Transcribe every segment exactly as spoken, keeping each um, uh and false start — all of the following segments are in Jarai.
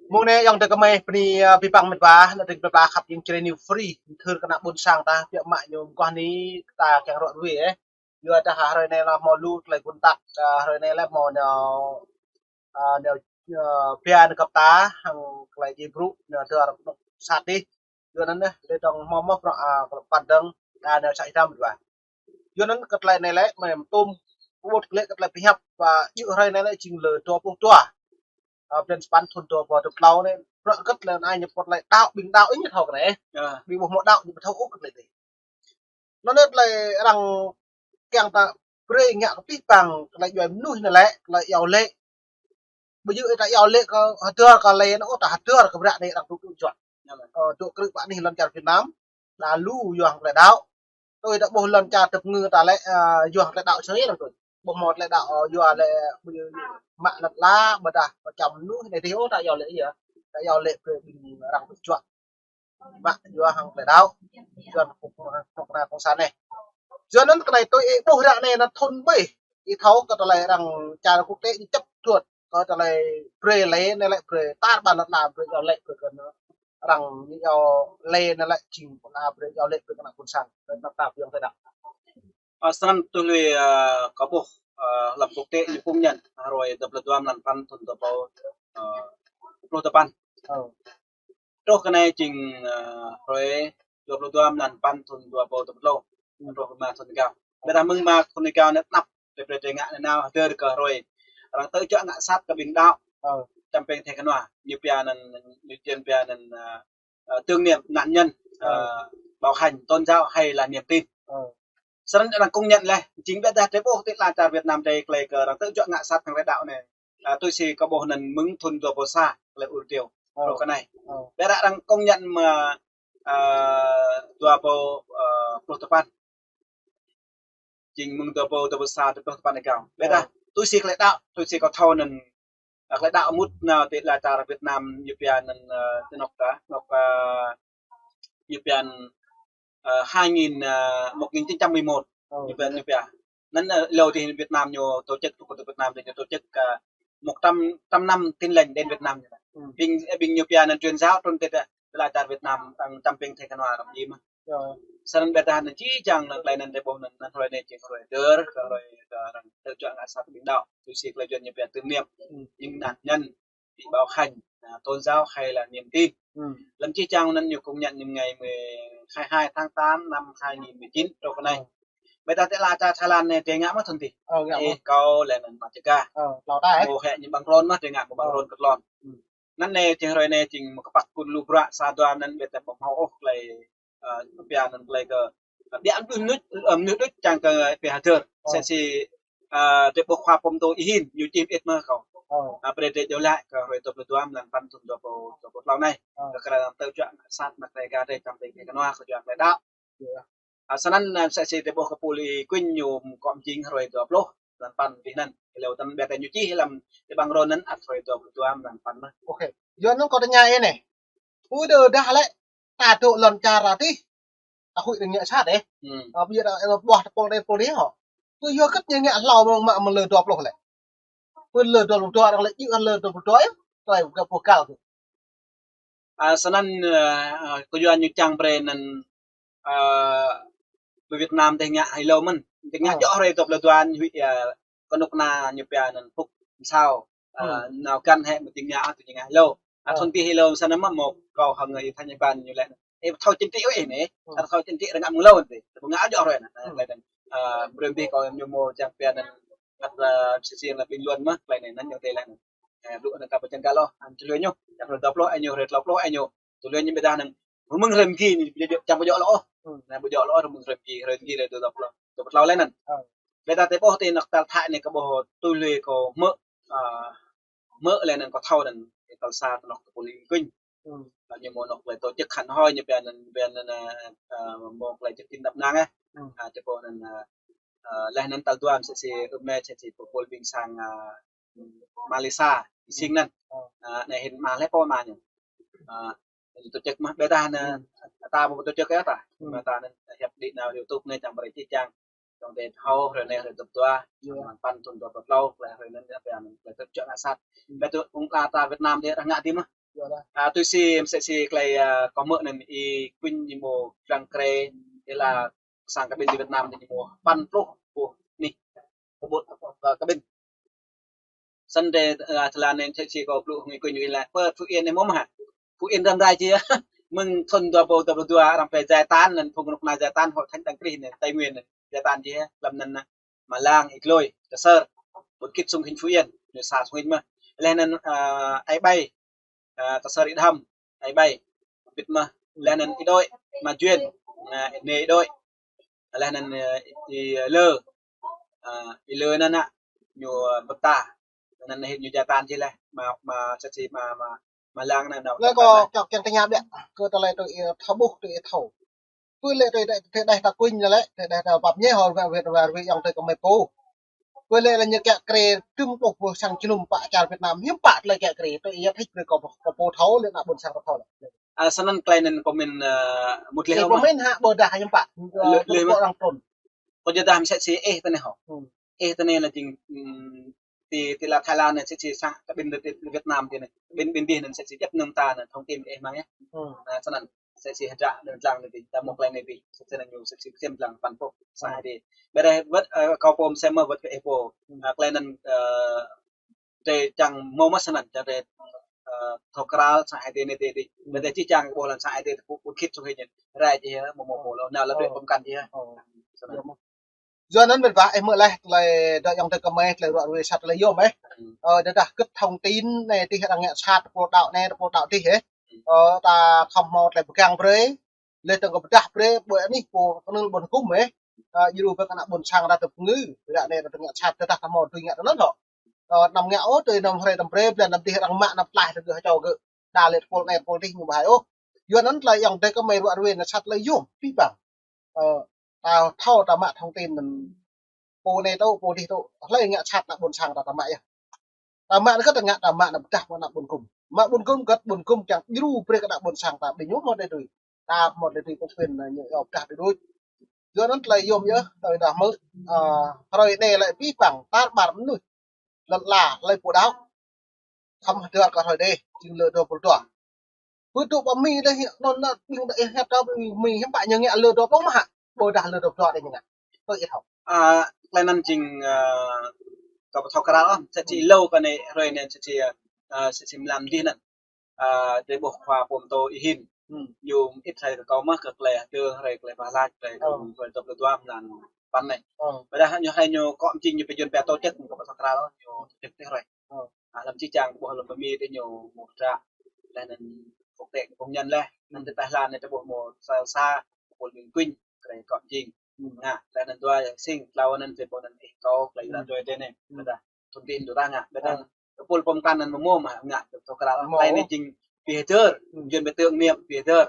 Mơ̆ng anai yŏng tơ kơmơi bơni, ơ, abih bang met wa, anŭn tơ kơmơi pơla khăp jing Jrai New Free, thâo kơ ană ƀôn sang ta, biă mă ñu mơguah anai ta kiăng ră ruai, ơ. Yua dah hrơi anai lĕ hmâo lu tơlơi ƀun tăk, ơ, hrơi anai lĕ hmâo nao, ơ, nao, ơ, pia nao kơp ta, hăng tơlơi djai brŭ, nao dơr nao sat dih. Yua anŭn lĕ, lĕ dong hmâo mơ̆ bruă, ơ, kơ păn dơ̆ng, ơ, nao sat dih đăm met wa. Yua anŭn kơ tơlơi anai lĕ, mơ̆ tŭm, ƀuh lĕ kơ tơlơi pơhiăp, ơ, djơ̆ hrơi anai lĕ jing lơ dua pluh dua. Ơ, blan sapăn thun dua pluh dua pluh klâo anai, bruă hơget lĕ anai ñu pơhiăp tơlơi đaŏ, ƀing đaŏ ih ñu thâo kơ anai. Ơ. Ƀing ƀu hmâo đaŏ ñu ƀu thâo ôh kơ tơlơi anai. Anŭn lĕ tơlơi arăng kiăng ta brơi ngă kơ abih bang tơlơi djuai mơnuih anai lĕ, tơlơi iâu laĭ. Ƀu djơ̆ ta iâu laĭ kơ hơdơr kơ lĕ anŭn ôh, ta hơdơr kơ bruă anai arăng tŭ tŭ juă. Ơ, tŭ krư̆ ƀă anih lŏn čar Việt Nam. Đa lu yua hăng tơlơi đaŏ. Tui ta ƀuh lŏn čar tơpơngư ta lĕ, ơ, yua hăng tơlơi đaŏ sơrih lăng tui. Ƀu hmâo tơlơi đaŏ, ơ, yua lĕ, ƀu djơ̆ mă lăt la, ƀôdah pơčăm mơnuih anai dih ôh, ta iâu laĭ yơh. Ta iâu laĭ brơi ƀing arăng tŭ juă. Mă yua hăng tơlơi đaŏ. Yua hăng kơnuk kơna cộng sản anai. Yua anŭn kơ anai tui ih ƀuh ră anai anŭn thun ƀih. Ih thâo kơ tơlơi arăng čar quốc tế ñu chấp thuận kơ tơlơi brơi lĕ anai lĕ brơi tar ƀar lŏn la brơi iâu laĭ brơi kơ anŭn. Arăng ñu iâu laĭ anai lĕ jing pơla brơi iâu laĭ brơi kơ ană ƀôn sang. Brơi tơnap tap yŏng tơdang. Ơ, snăn tui lui, ơ, kâo ƀuh, ơ, lăm quốc tế ñu công nhận hrơi dua pluh dua mlan sapăn thun dua pluh, ơ, dua pluh dua păn. Ơ. Truh kơ anai jing, ơ, hrơi dua pluh dua mlan sapăn thun dua pluh dua pluh. Ơ. Truh kơ rơma thun rơgao. Ƀiădah mơ̆ng rơma thun rơgao anai tơnap, tơlơi brơi tơlơi ngă anai nao hơdơr kơ hrơi arăng tŭ juă ngă sat kơ ƀing đaŏ. Ơ. Čăm pĕng thê kơnua, ñu pia anŭn, ñu čen pia anŭn, ơ, ơ, tưởng niệm nạn nhân, ơ, bạo hành tôn giáo hay là niềm tin. Ơ. Snăn arăng công nhận lĕ, jing ƀiădah drei ƀuh ti lăn čar Việt Nam drei tơlơi kơ arăng tŭ juă ngă sat hăng tơlơi đaŏ anai. Ơ, tui si kâo ƀuh anŭn mơ̆ng thun dua pluh sa, tơlơi ur triu. Ơ. Truh kơ anai. Ơ. Ƀiădah arăng công nhận mơ̆, ơ, dua pluh, ơ, pluh dua păn. Jing mơ̆ng dua pluh, dua pluh sa, dua pluh dua păn rơgao. Ƀiădah, ơ, tui si tơlơi đaŏ, tui si kâo thâo anŭn, ơ, tơlơi đaŏ mŭt nao ti lăn čar Việt Nam ñu pia anŭn, ơ, ti anŏ ta, anŏ, ơ, ñu pia anŭn, ơ, hai nghìn, ơ, một nghìn chín trăm mười một. Ơ. Ñu pia, ñu pia. Anŭn, ơ, hlâo ti Việt Nam ñu tổ chức, tơ kơ Việt Nam ñu tổ chức, ơ, một trăm, trăm năm Tin Lành đến Việt Nam. Ơ. Ƀing, ơ, ƀing ñu pia anŭn truyền giáo trŭn ti, ti lăn čar Việt Nam, arăng čăm pĕng thê kơnua arăng djai mơ̆. Ơ. Snăn ƀiădah anŭn či čang anŭn tơlơi anŭn drei ƀuh anŭn, anŭn hrơi anai jing hrơi hơdơr kơ hrơi kơ arăng tŭ juă ngă sat ƀing đaŏ. Tui si tơlơi Yuan ñu pia tưởng niệm. Ơ. Những nạn nhân bị bạo hành, à, tôn giáo hay là niềm tin. Ơ. Lăm či čang anŭn ñu công nhận những ngày mười hai, hai tháng tám năm hai nghìn mười chín truh kơ anai. Ơ. Ƀiădah ti lăn čar Thái Lan anai drei ngă mơ̆ thun dih. Ơ, ngă mơ̆. Ih kâo lĕ anŭn mă čơkă. Ơ, klâo ta, ơ. Mơ̆ hĕ ñu ƀăng klôn mơ̆ drei ngă mơ̆ ƀăng klôn kơ klôn. Ơ. Anŭn anai jing hrơi anai jing mơ̆ kơpăk kŭn lu bruă sa dua anŭn ƀiădah ƀu hmâo ôh tơlơi, ơ, pia anŭn tơlơi kơ, ơ, biă mơnuih, ơ, mơnuih đôč čang kơ pia hơdơr. Ơ. Msĕ si, ơ, drei ƀuh khua pô mtô Y Hin, ñu čih mơit mơ̆ kâo. Ơ. Ơ, brơi drei djru laĭ kơ hrơi dua pluh dua mlan sapăn thun dua pluh, dua pluh klâo anai. Ơ. Kơ kơ arăng tŭ juă ngă sat mă tơlơi ga drei čăm pĕng thê kơnua kơ juă tơlơi đaŏ. Yơh. Ơ, snăn, ơ, msĕ si drei ƀuh kơ pôl Y Quynh ñu mơkŏ jing hrơi dua pluh mlan sapăn dih anŭn. Hlâo tăm ƀiădah ñu čih lăm ti ƀăng rôn anŭn ăt hrơi dua pluh dua mlan sapăn mơ̆. Ôkê. Yua anŭn kâo tơña ih anai. Ƀôdah lĕ ta dŏ lŏn čar ta dih. Ta huĭ arăng ngă sat ơ. Ơ, ƀiădah, ơ, ƀuh tơpul anai pul dih hŏ. Tui yua hơget ñu ngă hlâo mơ̆ng mă mơ̆ng lơ dua pluh lĕ. Pơ lơ dua pluh dua arăng lĕ djơ̆ lơ dua pluh dua yơh. Tơlơi gơ̆ ƀuh găl kơ. Ơ, snăn, ơ, ơ, kơ Yuan ñu čang brơi anŭn, ơ, ƀơi Việt Nam drei ngă hlâo mơ̆n. Drei ngă djŏ hrơi dua pluh dua ñu huĭ, ơ, kơnuk kơna ñu pia anŭn Phúc Msao. Ơ, nao găn hĕ mơ̆ drei ngă, drei ngă hlâo. Ơ, thun dih hlâo snăn mơ̆ mơ̆ kâo hăng Y Thanh Ban ñu lĕ. Ơ, thâo chính trị ôh anai. Ơ, thâo chính trị arăng ngă mơ̆ng hlâo anai. Drei ngă djŏ hrơi anai. Ơ. Lĕ anŭn, ơ, brơi bih kâo ñu mơ̆ čang pia anŭn ngă, ơ, sisi lĕ bình luận mơ̆, tơlơi anai anŭn ñu tơlơi anŭn. Ơ, dŏ anŭn kơ pơčang găl ôh, anŭn tơlơi ñu, čang hrơi dua pluh anŭn, hrơi klâo pluh anŭn. Tơlơi ñu ƀiădah anŭn, mơ̆ng hrơi mgi ñu ƀu djơ̆, čang ƀu djơ̆ ôh. Ơ. Anŭn ƀu djơ̆ ôh, mơ̆ng hrơi mgi, hrơi mgi, hrơi dua pluh, dua pluh klâo lĕ anŭn. Ơ. Ƀiădah drei ƀuh ti anŏ tal Thái anai kâo ƀuh tui lui kâo hmư̆, ơ, hmư̆ lĕ anŭn kâo thâo anŭn, ti tal sa tơnŏk tơpul Y Quynh. Ơ. Anŭn ñu mơ̆ anŏ tơlơi tổ chức khăn hoi ñu pia anŭn, pia anŭn, ơ, ơ, mơ̆ tơlơi čơkĭn đăp năng, ơ. Ơ. Ơ, čơpô anŭn, ơ, ơ, leh anŭn tal dua msĕ si, ơ, mơ̆ msĕ si pôl pôl ƀing sang, ơ, Malaysia, Y Sing anŭn. Ơ. Ơ, anai hĭn mă leh pô mă ñu. Ơ, ñu tổ chức mơ̆ ƀiădah anŭn, ta ƀu tổ chức ôh ta. Mơ̆ ta anŭn hiăp đĭ nao YouTube anai čang brơi či čang. Čang drei thâo hrơi anai hrơi dua pluh dua, mlan sapăn thun dua pluh klâo, lĕ hrơi anŭn ñu pia anŭn tơlơi tŭ juă ngă sat. Ƀiădah ƀing ta ta Việt Nam drei arăng ngă dih mơ̆. A, tui si msĕ si tơlơi, a, kâo hmư̆ anŭn ih kuñ ñu mơ̆ čang krê, ih la sang kơ ƀing ti Việt Nam ñu mơ̆ păn pluh ƀuh anih, kơ ƀuh, kơ ƀing. Săn tơ, a, tơlơi anŭn msĕ si kâo pluh ngui kuñ ñu ih la pơ Phú Yên anai mơ̆ hă. Phú Yên răm rai či. Mơ̆ng thun dua rơbâo dua pluh dua arăng pơjai tan anŭn phung rơnŭk rơnua jai tan Hội Thánh Đấng Christ anŭn Tây Nguyên anŭn jai tan či. Lăm anŭn anŭn Malang, Igloi, Časơr, ƀuôn Kĭt sung hin Phú Yên, ñu sa sung hin mơ̆. Laih anŭn, a, Ai Bai, a, Časơr Ih Dhăm, Ai Bai, bit mơ̆. Laih anŭn Ih Đôi, Ma Juên, a, Ih Nê Ih Đôi. Laih anŭn, a, Ih Lơ, a, Ih Lơ anŭn anŭn, ñu, a, bơta. Anŭn hin ñu jai tan či laih, mă, mă, sa či mă, mă, Malang anŭn, anŭn. Laih kâo kiăng, kiăng tơña biă, kơ tơlơi tui ih thâo ƀuh, tui ih thâo. Pơ lĕ tui đeh, tui đeh ta kuñ lĕ, tui đeh ta pap ñe hor wet wet wet wet yŏng tui kơ mơi pô. Pơ lĕ lĕ ñu kiăng krê tơm pluh ƀuh sang jơnum pă čar Việt Nam, hiư̆m pă tơlơi kiăng krê, tui ih thĭč brơi kâo pô, kâo pô thâo lĕ ană ƀôn sang ta thâo lĕ. A, săn anŭn tơlơi anŭn kâo min, a, mŭt leh. Ih kâo min hă ƀôdah hiư̆m pă. Lĕ, lĕ mă. Pô arăng trŭn. Kâo jơdah msĕ si ih tơ anai hŏ. Hmm. Ih tơ anai lĕ jing, ưm, ti, ti la Thái Lan anai msĕ si sang kơ ƀing ti Việt Nam ti anai. Ƀing, ƀing dih anŭn msĕ si djŏp anŭn ta anŭn thông tin ih mơ̆ng yơh. Hmm. A, săn anŭn msĕ si hơdră anŭn lăng anai dih, ta mŭt tơlơi anai dih, msĕ si anŭn ñu msĕ si ksiêm lăng păn pô sang Ih dih. Ƀiădah wơ̆t, ơ, kâo pô msĕ mơ̆ wơ̆t kơ ih pô. Hmm. A, tơlơi anŭn, ơ, drơi čang mơ̆ mơ̆ săn anŭn, čang drơi, ơ, thâo krăn sang Ih dih anai dih dih. Hmm. Ƀiădah či čang ƀuh lăng sang Ih dih ta ƀuh, ƀuh khĭt sung hin. Rai či hă, mơ̆ mơ̆ ƀuh lăng, anŭn lĕ ƀĕ pơmkăn či hă. Ơ. Săn anŭn. Yua anŭn mĕt wa, ih hmư̆ laih tơlơi dŏ yŏng tơ kơmơi, tơlơi ruă ruê sat tơlơi yôm ih. Hmm. Ơ, tơdah kơ thông tin anai tih arăng ngă sat tơpul đaŏ anai, tơpul đaŏ tih ih. Hmm. Ơ, ta khŏm hmâo tơlơi pơgang brơi. Laih dơ̆ng kơ pơdah brơi, ƀơi anih pô kơnơ̆ng ƀôn hơkŭm ih. Ơ, djru ƀơi kơ ană ƀôn sang ta tơpơngư. Tơdah anai ta ngă sat, tơdah ta hmâo tui ngă tơ anŭn hŏ. Ơ, anăm ngă ôh, tui anăm hrơi anăm brơi, blan anăm dih arăng mă anăm tlaih tơ gơ̆ hơčâo gơ̆. Đa lĕ tơpul anai tơpul tih ñu ƀu hai ôh. Yua anŭn tơlơi yŏng tơ kơmơi ruă ruê anai sat tơlơi yôm, abih bang. Ơ, ta thâo ta mă thông tin anŭn pô anai tŭ, pô dih tŭ, hlơi ngă sat ană ƀôn sang ta, ta mă yơh. Ta mă anŭn kơ ta ngă, ta mă anŭn pơdah mơ̆ ană ƀôn hơkŭm. Mă ƀôn hơkŭm kơ ƀôn hơkŭm kiăng djru brơi kơ ană ƀôn sang ta ƀing ñu hmâo tơlơi tui. Ta hmâo tơlơi tui pơpin anŭn ñu yua pơdah tui đôč. Yua anŭn tơlơi yôm yơh, tơdah hmư̆, ơ, hrơi anai lĕ abih bang tar ƀar mơnuih. Lăn ala, hlơi pô đaŏ. Khŏm hơdơr kơ hrơi anai, jing lơ dua pluh dua. Pơtŭ pơ Mi dih, anŭn anŭn, ƀing đa ih hiăp ta Mi, Mi hiư̆m pă ñu ngă lơ dua pluh mơ̆ hă? Ƀôdah lơ dua pluh dua dih ñu ngă. Tui ih thâo. A, tơlơi anŭn jing, ơ, kâo ƀu thâo krăn ôh, msĕ si hlâo kơ anai, hrơi anai msĕ si, ơ, msĕ si mlam dih anŭn. Ơ, drơi ƀuh khua pô pơtô Ih Hin. Hmm. Ñu mơit hrơi kơ kâo mơ̆ kơ tơlơi hơdơr hrơi tơlơi pơhalat, hrơi kơ hrơi dua pluh dua mlam păn anai. Ơ. Ƀôdah ñu hrơi ñu kơ mơjing ñu pơjun pia tổ chức, kâo ƀu thâo krăn ôh, ñu tổ chức tih hrơi. Ơ. A, lăm či čang ƀuh lăm pơ Mi dih ñu mŭt hră. Laih anŭn quốc tế công nhận laih. Anŭn tơ Thái Lan anai ta ƀuh mơ̆ sa sa, pul ƀing kuñ, krê kơ mơjing. Hmm. Ngă, laih anŭn dua yang sing, tlâo anŭn tơ ƀuh anŭn ih kâo, tơlơi Hmm. la dua dih anai. Hmm. Ƀôdah thông tin dua ngă, ƀôdah Ơ. tơpul pơmkăn anŭn mơ̆ mơ̆ mă ngă, tơlơi thâo krăn. Mơ̆. Tơlơi anai jing pơhơdơr, Hmm. jun ƀơi tơ̆ng niam pơhơdơr.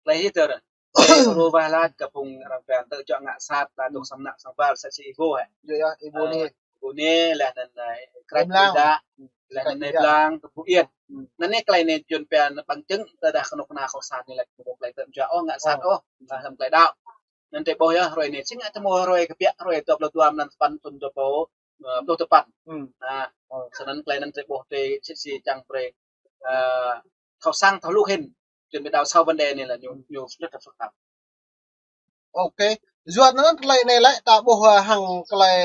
Tơlơi hơdơr. Tơlơi ruă ruê laih kơ phung arăng pơtô čŏk ngă sat, ta dŏ Hmm. sang ană sang ƀal, sa si ih pô hă. Yơh, yơh, ih pô Ơ, anai. Ih pô anai, laih anŭn, ơ, Krek Blang. Kuda, Hmm. laih anŭn Krek Blang, Kuda. Tơpul Yên. Hmm. Anŭn anai tơlơi anai jun pia anŭn bằng chứng, tơdah kơnuk kơna kâo sat anai lĕ, kâo ƀu tơlơi tơm čua ôh, ngă sat ôh, laih lăm tơlơi đaŏ. Anŭn drơi ƀuh yơh, hrơi anai, sing ngă tơmô hrơi kơ pia, hrơi dua pluh dua mlam păn thun dua ƀuh, ơ, pluh dua păn. Hmm. A, Ơ. Săn anŭn tơlơi anŭn drơi ƀuh drơi msĕ si čang brơi, ơ, thâo săng, thâo hluh hin. Jun ƀơi đaŏ sau vấn đề anai lĕ ñu, Hmm. ñu rất là phức tạp. Ok. Yua anŭn tơlơi anai lĕ, ta ƀuh, ơ, hăng tơlơi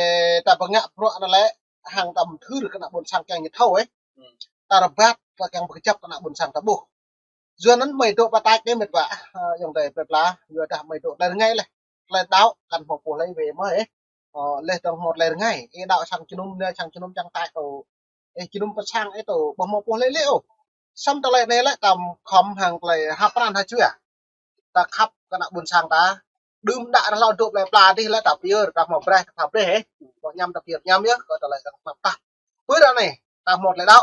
ta pơngă bruă anŭn lĕ, hăng ta mơthưr kơ ană ƀôn sang kiăng ñu thâo ih. Hmm. Ta rơbat, ta kiăng pơkơjăp kơ ană ƀôn sang ta ƀuh. Yua anŭn mơi dŏ pơtač anai mĕt wa, ơ, yŏng tơ pơpla, yua dah mơi dŏ tơlơi rơngai laih. Tơlơi đaŏ, kăn hmâo pô hlơi wai mơ̆ ih. Ơ, laih dơ̆ng hmâo tơlơi rơngai. Ih đaŏ sang jơnum anai, sang jơnum čang taih tŭ. Ih jơnum pơ sang ih tŭ, ƀu hmâo pô hlơi lĕ ôh. Samơ̆ tơlơi anai lĕ, ta khŏm hăng tơlơi hăp pran hă čua. Ta khăp kơ ană ƀôn sang ta. Đưm đă rơhlâo dŏ plơi pla dih lĕ ta pơyơr, ta hmâo braih, ta pơbraih ih. Ƀu ñăm ta pơyơr ñăm yơh, kơ tơlơi ta khăp ta. Pơ ră anai, ta hmâo tơlơi đaŏ.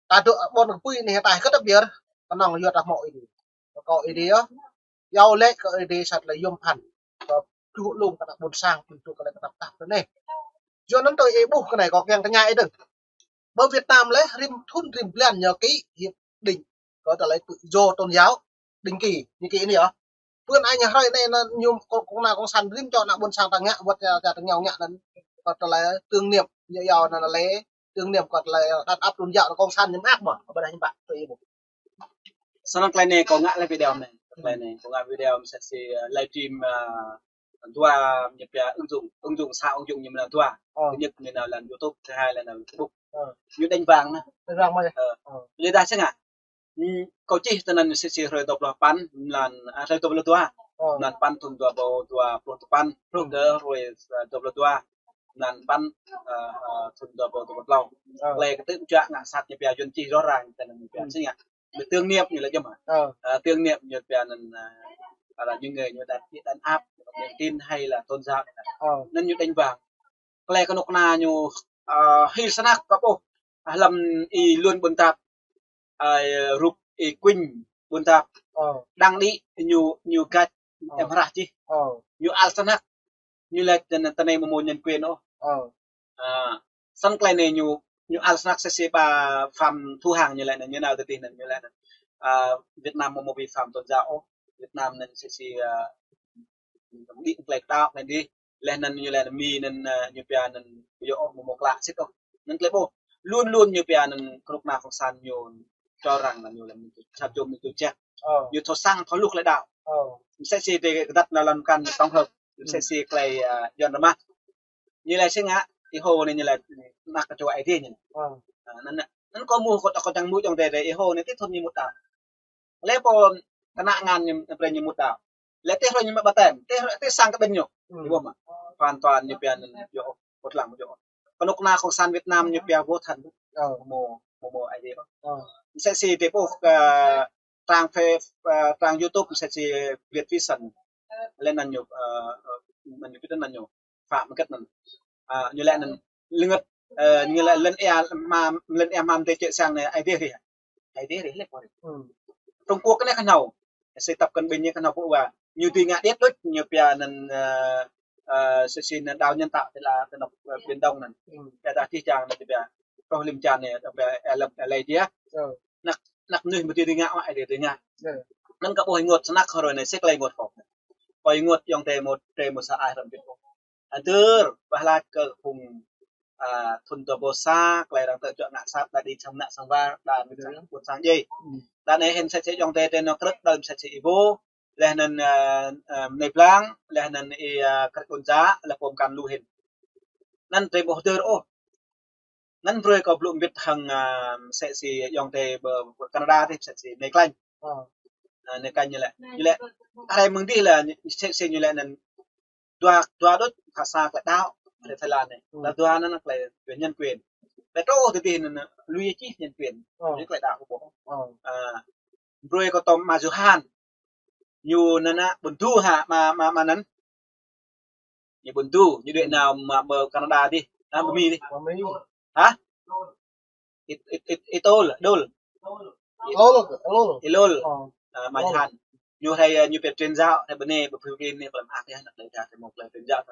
Ta dŏ ƀôn kơpui anai ta hơget ta pơyơr, kơnơ̆ng yua ta hmâo Ơi Adai. Kơ Ơi Adai yơh. Iâu laĭ kơ Ơi Adai sa tơlơi yôm phăn. Kơ truh lŏm kơ ană ƀôn sang, truh kơ tơlơi kơnăp tap tơ anai. Yua anŭn tui ih ƀuh kơ anai kâo kiăng tơña ih dơ̆ng. Ƀơi Việt Nam lĕ rĭm thun rĭm blan ñu ký hiệp định kơ tơlơi tự do tôn giáo định kỳ, ñu ký anai yơh. Pơ anai ñu hrơi anai anŭn ñu kơ, kơ ană cộng sản rĭm čô ană ƀôn sang ta ngă, wơ̆t ta, ta, ta ngă ngă anŭn. Kơ tơlơi tưởng niệm, ñu iâu anŭn lĕ Tưởng niệm kơ tơlơi đàn áp tôn giáo cộng sản ñu mơak mơ̆. Kơ ƀơi anai ñu ƀă. Tui ih ƀuh. Snăn tơlơi anai kâo ngă lĕ video anai. Tơlơi anai kâo ngă video msĕ si, ơ, livestream, ơ, dua ñu pia ứng dụng, ứng dụng sa ứng dụng ñu mơ̆n dua. Ơ. Thứ nhất ñu nao lăm YouTube, thứ hai là nao Facebook. Ơ. Ñu đánh vàng anai. Đánh vàng mơ̆. Ơ. Ơ. Lĕ dah sĕ ngă. Ơ, kâo čih tơnăn msĕ si hrơi dua pluh păn, mlan, a, hrơi dua pluh dua. Ơ. Mlan păn thŭn dua ƀâo dua pluh tơpăn, truh kơ hrơi, ơ, dua pluh dua. Mlan păn, ơ, ơ, thŭn dua ƀâo dua pluh tlâo. Ơ. Lĕ kơ tơ̆ čuă ngă sat ñu pia Yuăn čih rõ ràng tơnăn ñu pia sĕ ngă. Ơ. Tưởng niệm ñu lĕ jăm hă? Ơ. Ơ, tưởng niệm ñu pia anăn, ơ, là những người ñu đàn, đàn áp, niềm tin hay là tôn giáo. Ơ. Anăn ñu đánh vàng. Klei kơnuk kơna ñu, ơ, hil snăk kơ ƀuh. Hlăm ih lŏn ƀuôn tap, ơ, rup ih kuing ƀuôn tap. Ơ. Đang đĭ ñu, ñu găt, ơ, em hrah čih. Ơ. Ñu ăl snăk. Ñu laĭ tơ-, tơ anai mơ̆ mơ̆ nhân quyền ôh. Ơ. Ơ, snăn klei anai ñu, ñu ăl snăk msĕ si bà Phạm Thu Hằng ñu laĭ anăn, ñu nao tơ tih anăn ñu laĭ anăn. Ơ, Việt Nam mơ̆ mơ̆ vi phạm tôn giáo ôh. Việt Nam anăn msĕ si, ơ, đĭ klei đăo anăn dih. Leh anăn ñu lĕ anăn Mi anăn, ơ, ñu pia anăn yơh ôh, mơ̆ mơ̆ klă sĭt ôh. Anăn klei ƀuh. Lŏn lŏn ñu pia anăn kơnuk kơna cộng sản ñu cho rằng là ñu là ñu sa čô ñu čĕ. Ơ. Ñu thâo săng thâo luh klei đăo. Ơ. Msĕ si tơ kơdăt nao lăm kăn tổng hợp. Msĕ si klei, ơ, Yuăn rơmah. Ñu lĕ sĕ ngă, ih hô anai ñu lĕ ană kơ čô Aê Diê ñu. Ơ. Ơ, anăn, anăn kâo mŭt kơ, kơ čang mŭt ayŏng adei, ih hô anai tĭ thŭn ñu mŭt đăo. Lĕ pô kơnă ngăn ñu, brơi ñu mŭt đăo. Lĕ tĭ hrơi ñu mă ƀaptem, tĭ hrơi, tĭ sang kơ ƀing ñu. Ih ƀuh mơ̆. Hoàn toàn ñu pia anăn yơh ôh, ƀu lăng yơh ôh. Kơnuk kơna cộng sản Việt Nam ñu pia vô thần. Ơ. Mơ̆, mơ̆, mơ̆ Aê Diê ôh. Ơ. Msĕ si tơ ƀuh kơ trang Face, ơ, trang YouTube msĕ si Việt Vision. Lĕ anăn ñu, ơ, ơ, anăn ñu, anăn ñu. Phạm mơ̆ kơt anăn. Ơ, ñu lĕ anăn lơngăt, ơ, ñu lĕ lŏn ia hmam, lŏn ia hmam tơ čĕ sang anai Aê Diê rih. Aê Diê rih lĕ pô rih. Trung Quốc anai kơ nao. Sĕ tăp kăn ƀing ñu kơ nao pô wa. Ñu dưi ngă điêt đôč, ñu pia anăn, ơ, ơ, msĕ si anăn đảo nhân tạo tơ la, tơ anôk, ơ, Biển Đông anăn. Pia dah čih čang anăn pia. Truh lăm čan anai, pia, ơ, lăm, ơ, lĕ Aê Diê. Ơ. Anăk, anăk mnuih mơ̆ dưi ngă, Aê Diê dưi ngă. Ơ. Anăn kơ ƀuh ih ênguôt snăk hrơi anai, sĕ klei ênguôt kâo. Kâo ênguôt ayŏng adei mơ̆, adei mơ̆ sa ai hrăm bit. Hơdơr, ƀah lač kơ phung, a, thŭn dua ƀâo sa, klei arăng tơčuă ngă sat, đa đĭ sang ană sang war, đa mĭt sang ƀuôn sang djai. Đa anai hĭn msĕ si ayŏng adei, adei nao krư̆ đơ̆ng msĕ si ih ƀuh, leh anăn, a, a, mơnai blang, leh anăn ih, a, krư̆ ƀuôn sang, leh pô mkăn lu hĭn. Anăn adei ƀu hơdơr ôh. Anăn brơi kâo blŭ mbĭt hăng, a, msĕ si ayŏng adei ƀơ, ƀơ Canada dih, msĕ si mơnai Klanh. Ơ. A, mơnai Klanh ñu lĕ. Ñu lĕ, arăng mơ̆ng dih lĕ, msĕ si ñu lĕ anăn dua, dua đôč, phasa klei đăo, klei Thái Lan anai. Leh dua anăn klei, klei nhân quyền. Leh truh tơ dih anăn, lui čih nhân quyền. Ơ. Anai klei đăo kơ ƀuh. Ơ. A, brơi kâo tŏm Ma Yuhan. Ñu anăn, a, ƀuôn Du hă, ma, ma, ma anăn. Ñu ƀuôn Du, ñu đuĕ nao mă ƀơ Canada dih, nao ƀơ Mi dih. Ƀơ Mi. Hă? It, it, it, Itol, Dol. Ol, Ol. Ilol. Ơ. A, Ma Ol. Yuhan. Ñu hrơi, a, ñu pĕ truyền giáo, hrơi bơnê, ƀơ Philippin anai, pơlăm ak yơh, anăk lĕ dah, tơ mơ̆ klei truyền giáo.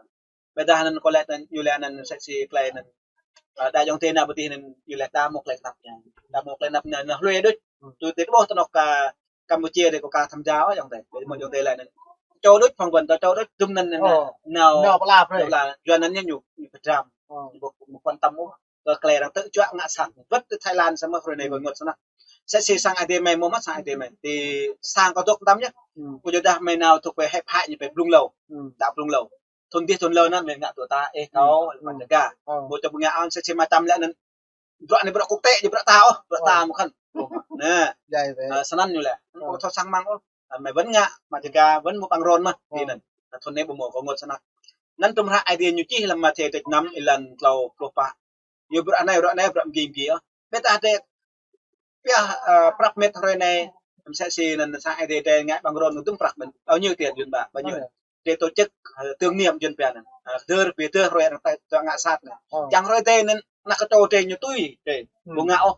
Ƀiădah anăn kâo lĕ anăn, ñu lĕ anăn msĕ si klei anăn. A, đa ayŏng adei nao ƀơ dih anăn, ñu lĕ đa mơ̆ klei tăp ñu. Đa mơ̆ klei tăp ñu, anăn hlue đôč. Tui tơ ƀuh tơ anôk, a, Campuchia dih kâo ka tham gia ôh ayŏng adei. Ƀiădah mơ̆ ayŏng adei lĕ anăn. Čô đôč phỏng vấn, čô đôč tŭm anăn, anăn, nao, nao pơala brơi. Pơala, yua anăn ñu, ñu pơdram. Ơ. Ñu ƀu, ƀu quan tâm ôh. Kơ klei arăng tơčuă ngă sat. Wơ̆t tơ Thái Lan samơ̆ hrơi anai ƀu ênguôt snăk. Msĕ si sang Aê Diê mơ̆, mơ̆ sang Aê Diê mơ̆. Ti sang kâo dŏ tăm yơh. Kâo yua dah mơ̆ nao tŭ pơ hĕp hăi ñu pơ Blung Lô. Đăo Blung Lô. Thŭn dih thŭn lơ anăn mơ̆ ngă tŭ ta, ê, kâo, ma čơga. Ƀu čăm ngă ôn msĕ si mă čăm lĕ anăn. Bruă anai bruă quốc tế, bruă ta ôh, bruă ta mơ̆n. Anăn. Ơ, snăn ñu lĕ. Kâo thâo sang mơ̆ng ôh. Ơ, mơ̆ wơ̆n ngă, ma čơga, wơ̆n mơ̆ păng ron mơ̆. Ti anăn. Anăn thŭn anai ƀu mơ̆ kâo ênguôt snăk. Anăn tơm hră Aê Diê ñu čih lăm Mathiơ tơčô năm, êlan klâo pluh pă. Yua bruă anai, bruă anai, bruă mgi mgi ôh. Ƀiădah adei pioh, ơ, prăp mĕt hrơi anai, msĕ si anăn sang Aê Diê adei ngă păng ron ngă dŭm prăp mĕt. Bao nhiêu tiền Yuăn ƀă, bao nhiêu. Ơ. Adei tổ chức, ơ, tưởng niệm Yuăn pia anăn. Ơ, hơdơr pioh hơdơr hrơi arăng tơčuă ngă sat anăn. Ơ. Čang hrơi adei anăn, anăk kơ čô adei ñu tui, adei. Ƀu ngă ôh.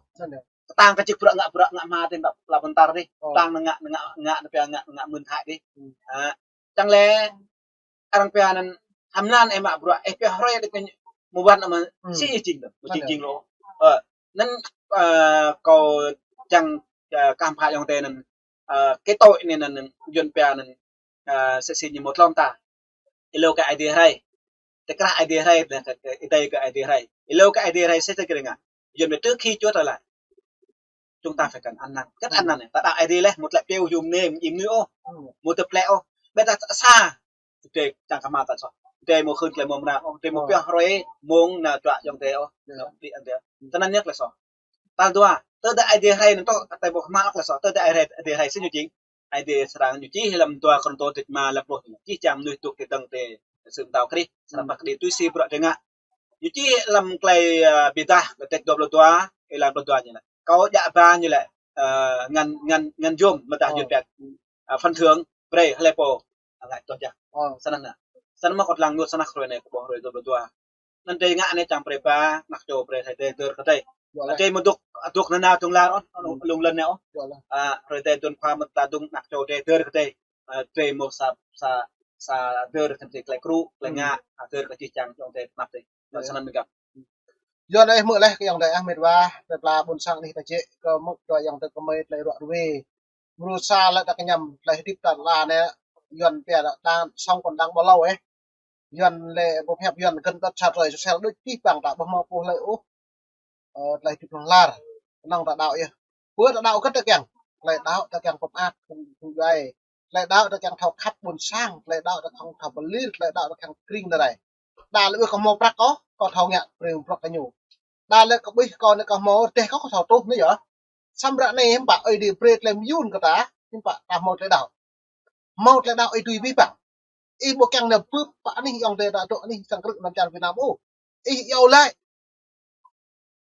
Kơtang kơ čih bruă ngă, bruă ngă hma adei ƀă pla pơntar dih. Ơ. Kơtang ngă, ngă, ngă, ngă pia ngă, ngă mưn thai dih. Ơ. Čang lĕ, arăng pia anăn hăm anăn ih mă bruă, ih pioh hrơi đĭ kơ ñu mơwăn mơ̆ si ih jing dơ̆ng, mơ̆ jing jing lŏ. Ơ, anăn, ơ, kâo čang, ơ, kah pha ayŏng adei anăn, ơ, kơ tui anai anăn, Yuăn pia anăn, ơ, msĕ si ñu mơ̆ tlôn ta. Êlâo kơ Aê Diê hrơi. Tơ krah Aê Diê hrơi, tơ, tơ, tơ, tơ kơ Aê Diê hrơi. Êlâo kơ Aê Diê hrơi, msĕ si kơ rơnga. Yua anŭn mơ̆ trước khi Chúa trở lại, chúng ta phải cần ăn năn. Cách ăn năn anai, ta đaŏ Ơi Adai laih, mơ̆ tơlơi pioh yum nem, im nui ôh, mơ̆ tơplĕ ôh. Ƀĕ ta sa, tơdơi čang kơhma̱l ta soh. Tơdơi mơ̆ khưn tơlơi mơmra ôh, tơdơi mơ̆ pioh hrơi, mông, na čuă yŏng tơdơi ôh. Tơnăn yơh tơlơi soh. Tal dua, tơdah Ơi Adai rai anŭn tŏ, kơ tơdơi mơ̆ kơhma̱l ôh tơlơi soh, tơdah Ơi Adai, Ơi Adai rai sĭt ñu jing. Ơi Adai srăng ñu čih lăm dua Kôrintô tơjuh ma lăm pluh, čih čang mơnuih dŏ tơdang tơ sư̆ pơtao Krist, srăng pơkă đĭ tui si bruă drơi ngă. Ñu čih lăm tơlơi, ơ, Bi Êdah, kơtĕk dua pluh dua, êlan pluh dua ñu laĭ: Kâo djă ba ñu laĭ, ơ, ngăn, ngăn, ngăn yôm, mơ̆ tơdah yôm pĕk, ơ, phần thưởng, brơi, hlơi pô, ơ, ngă tuh jăk. Snăn anai. Snăn mơ̆ kâo lăng ngă snăn hrơi anai kơ ƀuh hrơi dua pluh dua. Anŭn drơi ngă anai čang brơi ba, anak čô brơi hrơi Ơi Adai dơr kơ drơi. Ơ, drơi mơ̆ dŏ, dŏ nanao tơ̆ng lar ôh, lŏng lŏn anai ôh. Ơ, hrơi Ơi Adai dŏ khua mơ̆ ta dŏ anak čô drơi dơr kơ drơi. Ơ, drơi mơ̆ sa, sa, sa dơr kơ drơi tơlơi krŭ, tơlơi ngă, ơ, dơr kơ čih čang čŏng drơi tơnap drơi. Snăn mơ̆ găp. Yua anŭn hmư̆ laih kơ yŏng adơi ah met wa, tơlơi pla ƀôn sang anih ta jĕ, kơ mơ̆ dŏ yŏng adơi kơmơi tơlơi ruă ruê. Mrô sa lĕ ta kơñăm tơlơi hơdip ta lăi anai, Yuan pia lĕ đang sống còn đang bao lâu ĕh. Yuan lĕ boh hiăp Yuan găn tơt sa tơlơi sosial đôč pih păng ta ƀu hmâo pô hlơi ôh. Ơ, tơlơi hơdip hlŏng lar, kơnơ̆ng ta đaŏ yơh. Pơ ta đaŏ kơ ta kiăng, tơlơi đaŏ ta kiăng pơmơak, kơnơ̆ng tui djuai. Tơlơi đaŏ ta kiăng thâo khăp ƀôn sang, tơlơi đaŏ ta kiăng thâo pơlir, tơlơi đaŏ ta kiăng kring tơlơi. Đa lĕ ƀu kơ hmâo prăk ôh, kơ thâo ngă brơi prăk kơ ñu. Đa lĕ kơ ƀuh kơ anai kơ hmâo rơdêh kơ, kơ thâo truh anai yơh. Samơ̆ ră anai hiư̆m pă Ơi Adai brơi tơlơi mơyun kơ ta, hiư̆m pă ta hmâo tơlơi đaŏ. Hmâo tơlơi đaŏ ih tui pih păng. Ih ƀu kiăng nao bưp pơ anih yŏng adơi ta dŏ anih sang krư̆ anăn čar Việt Nam ôh. Ih iâu laĭ.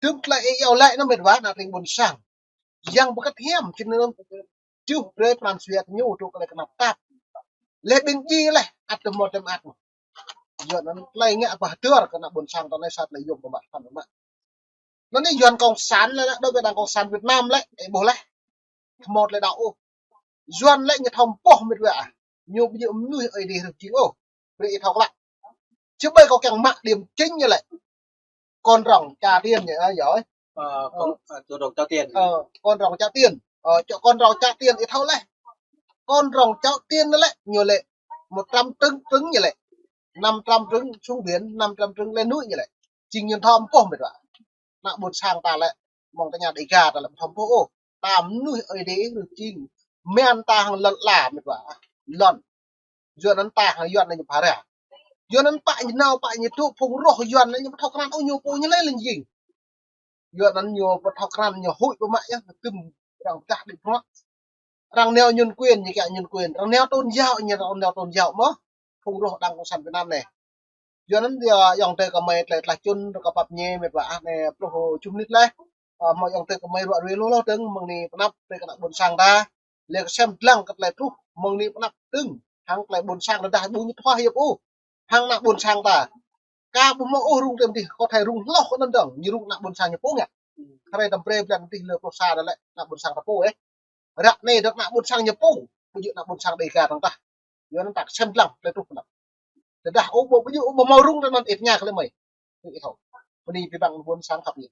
Tơm tơlơi ih iâu laĭ anŭn met wa ană tring ƀôn sang. Yang pơkăt hiam, čin anŭn čuh brơi pran jua kơ ñu dŏ kơ tơlơi kơnap tap. Lĕ ƀing djai laih, ăt tơmŏt tơm ăt. Yua anŭn tơlơi ngă pơhơdơr kơ ană ƀôn sang ta anai sa tơlơi yôm pơmă, pơmă. Anŭn anai Yuan Cộng sản lĕ, lĕ, đối với Đảng Cộng sản Việt Nam lĕ, ih ƀuh laih. Hmâo tơlơi đaŏ ôh. Yuan lĕ ñu thâo pơ̆ met wa. Ñu ƀu djơ̆ mơnuih Ơi Adai rơh jing ôh. Brơi ih thâo klă. Chứ ƀơi kâo kiăng mă điểm chính ñu lĕ. Con rồng Trà Tiên ñu, ơ, yơh. Ơ, con, ơ, con rồng Trà Tiên. Ơ, con rồng Trà Tiên. Ơ, či con rồng Trà Tiên ih thâo laih. Con rồng Trà Tiên anŭn lĕ, ñu lĕ một trăm trứng, trứng ñu lĕ. Năm trăm trứng xuống biển, năm trăm trứng lên núi ñu lĕ. Jing ñu thâo pơ̆ met wa. Ană ƀôn sang ta lĕ, mơ̆ng tơña Đêga ta lĕ thâo pơ̆ ôh. Ta mơnuih Ơi Adai rơh jing. Mơ̆n ta hăng lŏn ala met wa. Lŏn. Yua anŭn ta hăng Yuan anai ñu phara. Yua anŭn pă ñu nao, pă ñu dŏ, phung roh Yuan anai ñu ƀu thâo krăn ôh ñu pô ñu lĕ lĕ jing. Yua anŭn ñu ƀu thâo krăn, ñu huĭ pơmă yơh, tơm arăng pơdah đĭ bruă. Arăng nao nhân quyền, ñu kiăng nhân quyền. Arăng nao tôn giáo, ñu nao tôn giáo mơ̆. Phung roh Đảng Cộng sản Việt Nam anai. Yua anŭn yơh, yŏng adơi kơmơi tơlơi tlaih čun, rơkâo pap ñe, met wa ah anai pluh čuh mơnit laih. Ơ, hmâo yŏng adơi kơmơi ruă ruê lu lu dơ̆ng, mơ̆ng anai pơanăp, tơlơi kơ ană ƀôn sang ta. Lĕ kơ sem dlăng kơ tơlơi truh, mơ̆ng anai pơanăp dơ̆ng. Hăng tơlơi ƀôn sang rơđah ƀu ñu thua hiăp ôh. Hăng ană ƀôn sang ta. Ka ƀu hmâo ôh rŭng tơm dih, kơ thâo rŭng hloh kơ anŭn dơ̆ng, ñu rŭng ană ƀôn sang ñu pô ngă. Hrơi tơm brơi blan dih lơ pluh sa đa lĕ, ană ƀôn sang ta pô ĕh. Ră anai dŏ ană ƀôn sang ñu pô, ƀu djơ̆ ană ƀôn sang Đêga dơ̆ng tah. Yua anŭn ta kơ sem dlăng, tơlơi truh pơanăp. Tơdah ôh ƀu, ƀu djơ̆ ôh ƀu hmâo rŭng tơnăn ih tơña kơ lĕ mơi. Ih thâo. Bơni abih bang ƀôn sang khăp ñu.